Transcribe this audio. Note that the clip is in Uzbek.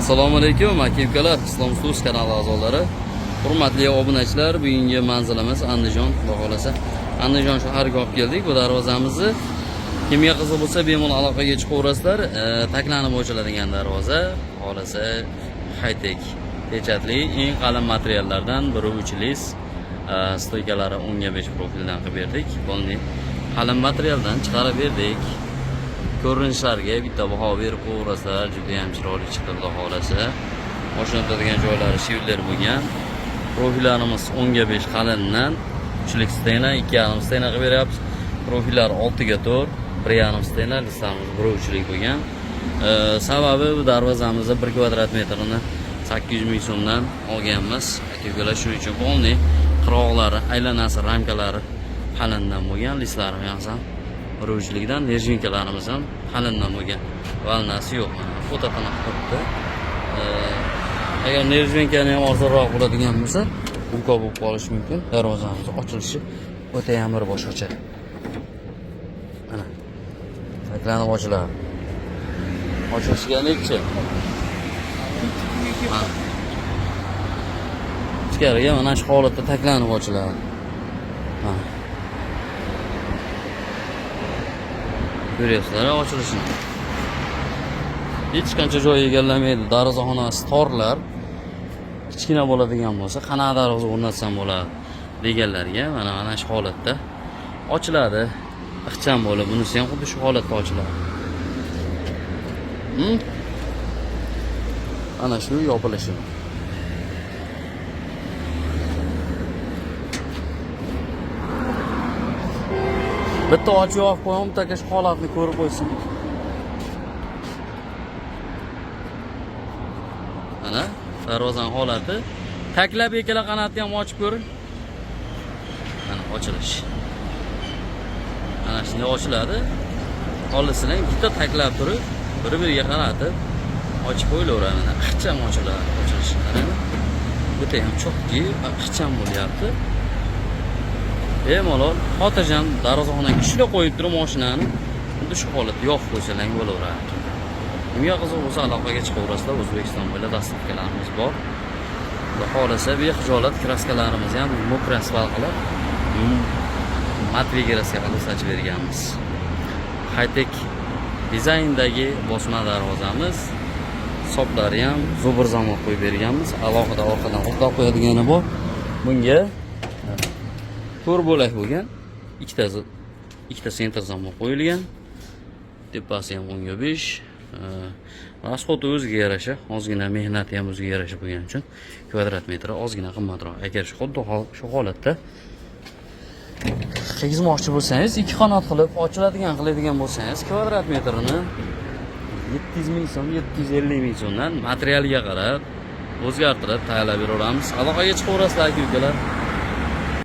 Assalomu alaykum aka ukalar, Islom So'z kanali a'zolari, hurmatli obunachilar. Bugungi manzilimiz Andijon, xudo xohlasa. Andijon shahariga olib keldik bu darvozamizni. Kimga qiziq bo'lsa, bemalol aloqaga chiqaverasizlar. Taklanib ochiladigan darvoza, xohlasa high-tech pechatli, eng qalin materiallardan 1,3 лист, стойка lari 10 ga 5 profildan qilib berdik. Полный qalin materialdan chiqarib berdik. Ko'rinishlariga bitta baho berib qo'yaverasizlar, juda ham chiroyli chiqdi, xudo xohlasa. Moshina o'tadigan joylari швеллер bo'lgan. Profillarimiz 10 ga 5 qalindan, uchlik стена, 2,5 стена qilib beryapmiz. Profillar 6 ga 4, 1,5 стена, listlarimiz 1,3lik bo'lgan. Sababi bu darvozamizni 1 kvadrat metrini 800 ming so'mdan olganmiz. Aka ukalar, shuning uchun полный qirg'oqlari, aylanasi ramkalari qalindan bo'lgan, listlari ham 1,3likdan, нержавейка larimiz ham qalindan bo'lgan. Волна si yo'q, mana o'ta qanaqa turibdi. Agar нержавейка ni ham arzonroq bo'ladigan bo'lsa, uka bo'lib qolishi mumkin. Darvozamiz ochilishi o'ta ham bir boshqacha. Mana. Taklanib ochiladi. Ochilishiga nechi? Mana. Ichkariga mana shu holatda taklanib ochiladi. Mana. Ko'ryapsizlar ochilishini. Hech qancha joy egallamaydi. Darvozaxonasi torlar. Kichkina bo'ladigan bo'lsa, qanaqa darvoza o'rnatsam bo'ladi deganlarga mana shu holatda ochiladi. Ixcham bo'lib, bunisi ham xuddi shu holatda ochiladi. Mana shu yopilishi. Bitta ochib yopib qo'yaman, bitta shu holatni ko'rib qo'ysin. Mana darvozani holati. Taklab ikkala qanotni ham ochib ko'ring. Mana ochilish. Mana shunday ochiladi. Xohlasanglar bitta taklab turib, bir-biriga qaratib ochib qo'yilaveradi. Mana ixcham ochiladi, ochilishi. Qarang. Bitta ham чётко, ixcham bo'lyapti. Bemalol xotirjam darvozaxonaga kuchli qo'yib turib mashinani xuddi shu holatda yopib qo'ysalar bo'laveradi. Kimga qiziq bo'lsa, aloqaga chiqaverasizlar. O'zbekiston bo'ylab доставка larimiz bor. Xudo xohlasa, bexijolat краска larimizni ham мокрый asfalt qilib, матовый краска qilib sochib berganmiz. High-tech dizayndagi bosma darvozamiz, soplari ham зубр zamok qo'yib berganmiz. Alohida orqadan qulflab qo'yadigani bor. Bunga to'rt bo'lak bo'lgan, ikkita центр zamok qo'yilgan. Tepasi ham 10 ga 5. Расход i o'ziga yarasha, ozgina mehnati ham o'ziga yarasha bo'lgani uchun kvadrat metri ozgina qimmatroq. Agar shu xuddi shu holatda qilgizmoqchi bo'lsangiz, ikki qanot qilib ochiladigan qiladigan bo'lsangiz, kvadrat metrini 700 ming so'm, 750 ming so'mdan materialga qarab o'zgartirib tayyorlab beraveramiz. Aloqaga chiqaverasizlar, aka ukalar.